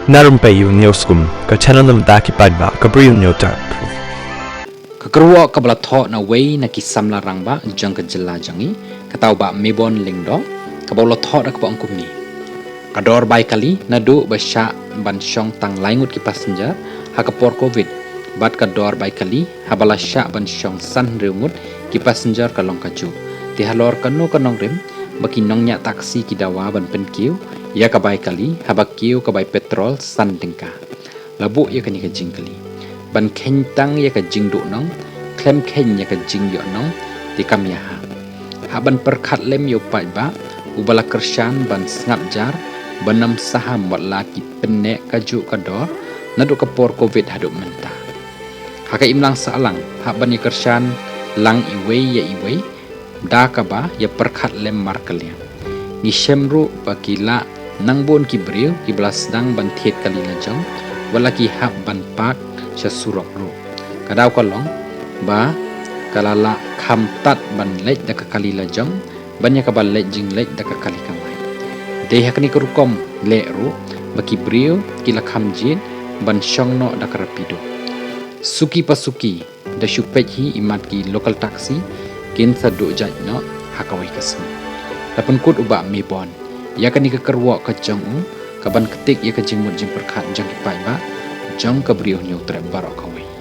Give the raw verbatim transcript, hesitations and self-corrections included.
Na Rympei U Hynñiewskum, ka channel na bynta ki paidbah ka Bri U Hynñiewtrep. Ka kyrwoh kaba la thoh na uwei na ki samla rangbah jong ka jylla jong ngi, kata u Bah Mebon Lyngdoh, kaba u la thoh da kaba ong kumne: Ka dor bai kali naduh ba shah ban shong tang lai ngut ki passenger ha ka por covid, bad ka dor bai kali haba la shah ban shong san hynriew ngut ki passenger ka long kajuh. Te halor kano ka nongrim ba ki nongñiah taxi ki dawa ban pynkiew ïa ka bai kali haba kiew ka bai petrol san tyngka? La buh ïa kane ka jingkylli ban kheiñ tang ïa ka jingduhnong, khlem kheiñ ïa ka jingïohnong, te kam ïa hap. Hap ban pyrkhat lem ïa u paidbah uba la kyrshan ban sngap jar, ban ym saham wat la ki pynneh kajuh ka dor naduh ka por covid haduh mynta. Ha ka imlang sahlang hap ban ïa kyrshan lang iwei ïa iwei da kaba ïa pyrkhat lem markylliang. Ngi shem ruh ba ki la nang bun ki briew kiba la sdang ban thied kali lajong, wat la ki hap ban park sha surok ruh. Ka daw ka long ba ka la lah kham tad ban leit da ka kali lajong ban ïa kaba leit jingleit da ka kali kamai. Dei ha kane ka rukom leh ruh ba ki briew ki la kham jied ban shong noh da ka rapido. Suki pa suki, da shu peit hi imat ki local taxi kin sa duh jait noh ha kawei ka sngi. La pynkut u Bah Mebon ïa kane ka kyrwoh ka jong u kaban ktik ïa ka jingmut jingpyrkhat jong ki paidbah jong ka Bri U Hynñiewtrep baroh kawei.